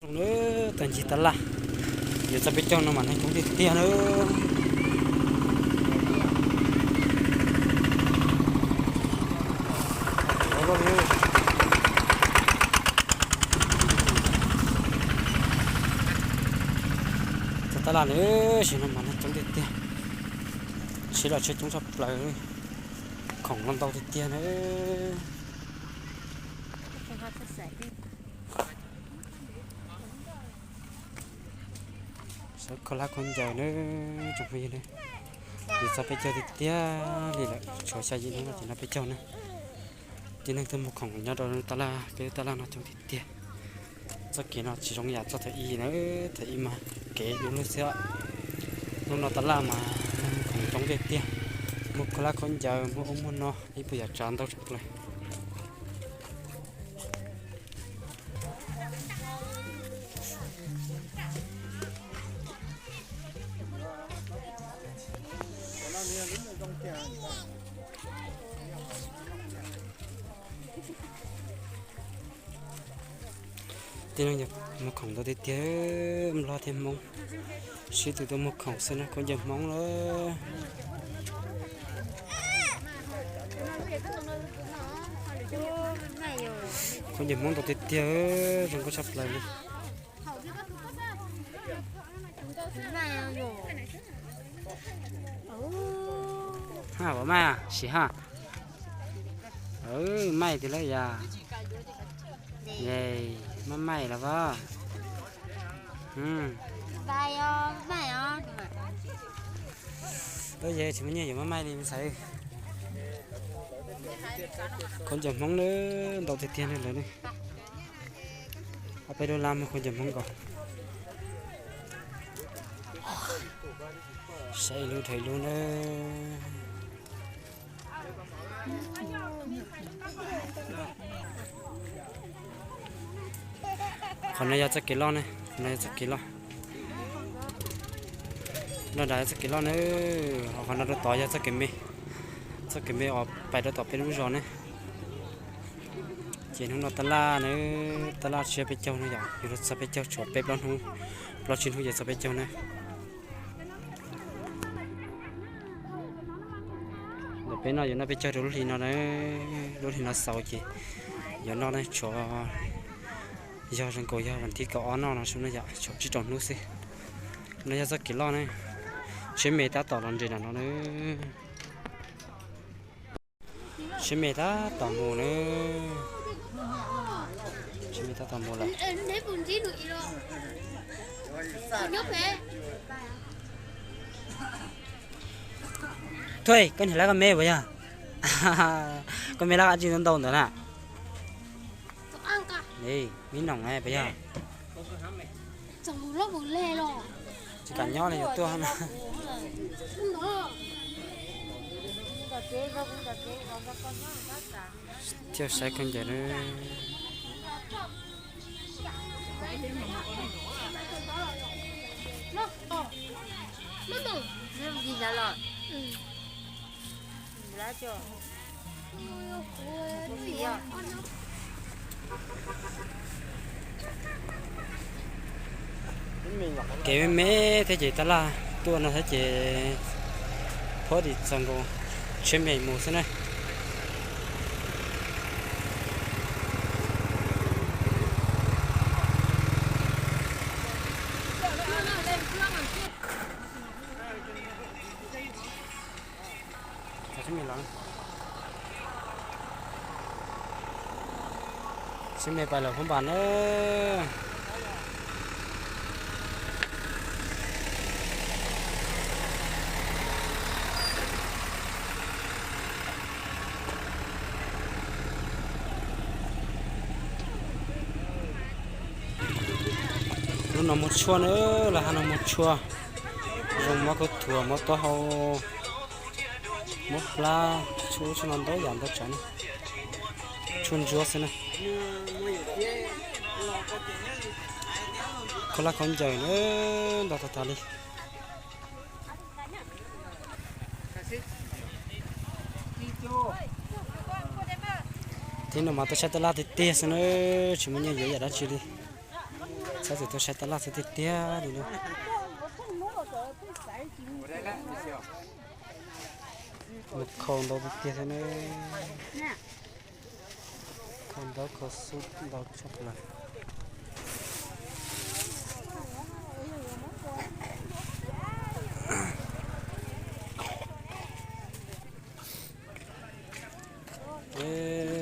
Nws tag ncig tab laj, yuav txog peb caug no mas neeg coob tiag tiag na. Txog tab laj na, sim no mas neeg coob tiag tiag. Tsheb los tsheb coob tshaj plaws, khoom los ntau tiag tiag na. Sawv khaub hlab khaub ncaws na, tsoom phooj ywg na. Yuav txog peb caug tiag tiag li lawm, tshuav xya yim hnub no ces noj peb caug na. Tib neeg tuaj muag khoom nyob rau lub tab laj, peb lub tab laj no coob tiag tiag. Txoj kev no tsis zoo yam txoj thaum ub na, thaum ub mas kev du lug xwb. Hnub no tab laj mas muag khoom coob tiag tiag, muag khaub hlab khaub ncaws, muag ub muag no, ib puas yam tsav ntau tshaj plaws. Tib neeg muag khoom ntau tiag tiag, Nplog thiab Hmoob, sib tw tuaj muag khoom xwb na, khaub ncaws Hmoob lawm. Khaub ncaws Hmoob ntau tiag tiag, zoo nkauj tshaj plaws li. Ha, puas maij, sim ha. Maij tiag lauj yog. Maij maij los as. Tsis muaj nyiaj yuav maij maij li me ntxhais. Khaub ncaws Hmoob na, ntau tiag tiag na lawm ne. Ob peb lub lab muag khaub ncaws Hmoob nkaus. Saib ib lub dhau ib lub na. Qhov no yog txoj kev loj ne, qhov no yog txoj kev loj. Loj nrad txoj kev loj na, ho qhov no rau tod yog txoj kev me, txoj kev me uas pais rau tom peb lub zos ne. Ces hnub no tab laj na, tab laj tshiab peb caug no yom, yuav luag txog peb caug tshuav peb plaub hnub, plaub tsib hnub ces txog peb caug na. Ntawm peb no yuav noj peb caug rau lub hli no na, lub hli no xaus ces yuav noj ne, tshuav yog zoo nkaus yog vas thib kaum ob noj no xwb no yom, tshuav tsib rau hnub xwb. No yog txoj kev loj ne, tsheb me tab tom los nres nram no na. Tsheb me tab tom mus na. Tsheb me tab tom mus lawm. Thuaj, koj niam lab koj me puas yog? Koj me lab dab tsi ntau ntau ntawd na? Me noom puas yog? Tsis kam nyob li, yuav tuaj. Thiaj saib khaub ncaws na. Kev me me thiab ces tab laj tuaj no thiab ces phob tim txog nkaus, tsheb me mus xwb na. Tsheb me pais lawm phab npas na. Lub no muag tshuaj na, lawv hais no muag tshuaj, zoo mob khaub thuas, mob taub hau, mob plab, tshuaj, tshuaj no ntau yam ntau tsav ne. Tshuaj ntsuab xwb na. Khaub hlab khaub ncaws na, ntau tag tag li. Tib no mas tuaj saib tab laj tiag tiag xwb na, tsis muaj nyiaj yuav yam dab tsi li. Saib tus tuaj saib tab laj xwb tiag tiag li na. Mus khau ntau tiag tiag thiab na. Khau ntau khau xub ntau tshaj plaws.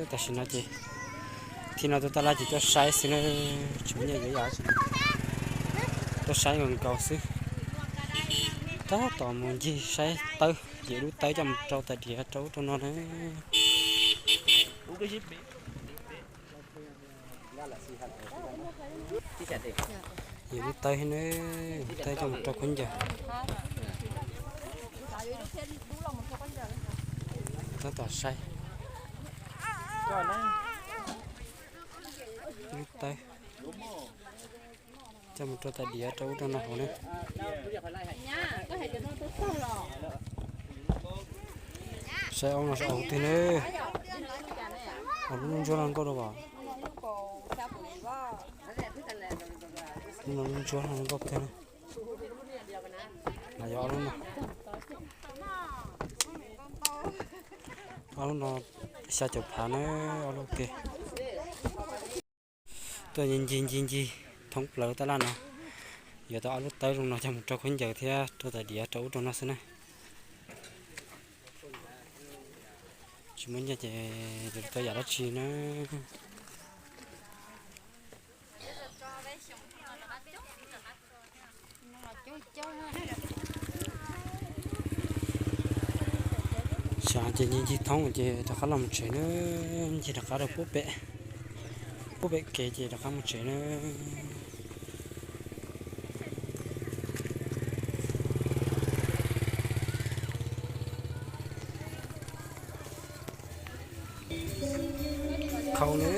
Tam sim no ces thib no tuaj tab laj ces tuaj saib xwb na, tsis muaj nyiaj yuav yam, tuaj saib nkaus nkaus xwb. Tab tom mus ncig saib tawb, ces lub tawb coj mus rau tais diav rau ub rau no na. Yog lub tawb thiab na, lub tawb coj mus rau khaub ncaws. Tab tom saib lub tawb coj mus rau tais diav rau ub rau no hauv na. Saib ob no saib hauv twg na. Ob lub ntsuab no nkauj dua as. Lub no lub ntsuab no nkauj kawg na. Mas yog ob lub no, ob lub no xya caum phav na, ob lub ke. Tuaj ncig ncig ncig thoob plaws tab laj no, yuav tau ob lub tawb zoo no coj mus rau khaub ncaws thiab rau tais diav rau ub rau no xwb na. Tsis muaj nyiaj ces yuav tau yam dab tsi na. Xyov ces ncig ncig thoob ces rov qab los mus tsev na, ncig rov qab rau puag pem, puag pem kev ces rov qab mus tsev na. Khau na,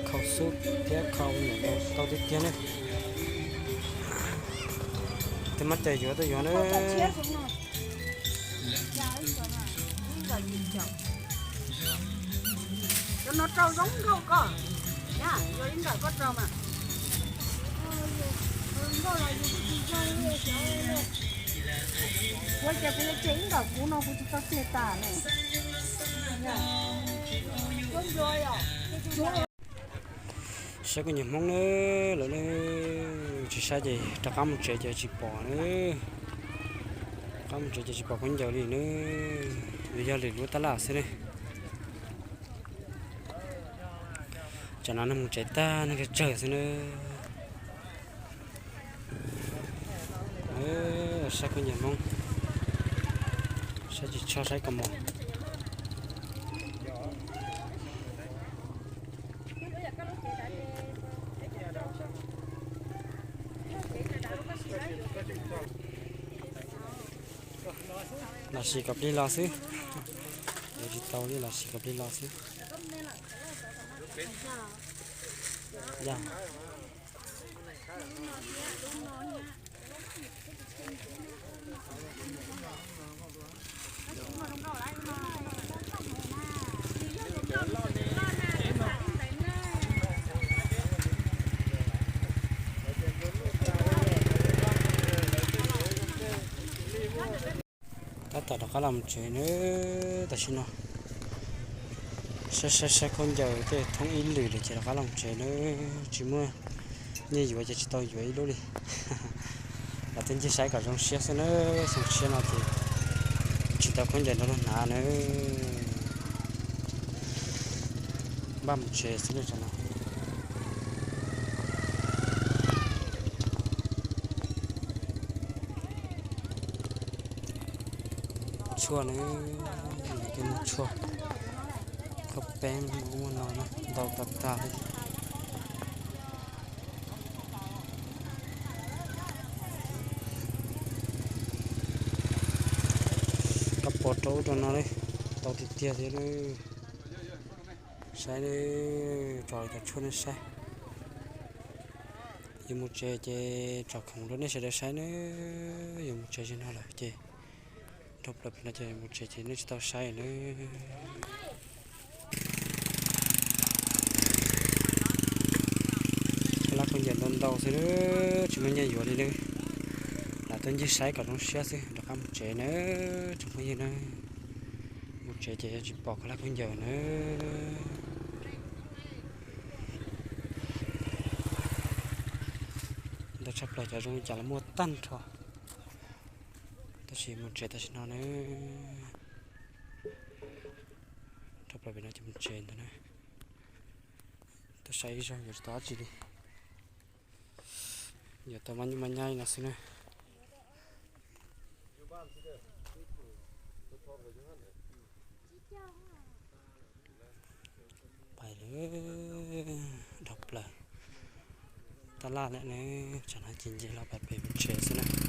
khau xub thiab khau nyuam tau tiag tiag na. Tus mab cai yuav tuaj yuav na. Cov no rau zoo nkauj koj, yuav ib nkawm koj rau mas. Ua cas kuv yuav tseg ib nkawm kuv no kuv tsis tau tseg tas ne. Saib khaub ncaws Hmoob na, lawv na, tsis saib ces rov qab mus tsev ces tsis pom na. Rov qab mus tsev ces tsis pom khaub ncaws li na, yuav yog lwm lub tab laj xwb ne. Tsam no neeg mus tsev tag neeg tsawg tsawg xwb na. Saib khaub ncaws Hmoob, saib tsis tshua saib kab mos. Los sis kom plig los xwb. Yuav tsis tau li los sis kom plig los xwb. Yog. Tab tom rov qab los tsev nawb. Tam sim no saib saib saib khaub ncaws tej thoob ib lwm lawm ces rov qab los tsev nawb. Tsis muaj nyiaj yuav ces tsis tau yuav ib lub li. Los twb ncig saib kom zoo siab xwb nawb. Xyoo tshiab no ces tsis tau khaub ncaws nrog luag hnav nawb. Npaj mus tsev xwb nawb tam no. Tshuaj nawb, nws twb muaj tshuaj, khaub peeb muaj ub muaj no na, ntau tag tag li. Kab pos rau ub rau no li, ntau tiag tiag thiab li. Saib, tso li cov tshuaj nej saib. Yuav mus tsev ces tsom khoom rau nej sawv daws saib nawb. Yuav mus tsev zaum no lawm ces dhau plaws pem no ces mus tsev ces nej tsis tau saib nawb. Kab lab khaub ncaws Ntau xwb na, tsis muaj nyiaj yuav li na. Lam tuaj ncig saib kom zoo siab xwb rov qab mus tsev na tsoom phooj ywg na. Mus tsev ces yuav tsis pom koj laj khaub ncaws na. Ntau tshaj plaws, cov zoo li cas los muaj tag nrho. Tab sis mus tsev tam sim no na. Rau plaws pem no ces mus tsev ntawd na. Tuaj saib ib zaug yuav tsis tau dab tsi li. Yuav tau maj nyuj maj nyab li no xwb na. Pais lawm, dhau plaws. Tab laj lawm ne, tsam no ces nce los pais pem mus tsev xwb na.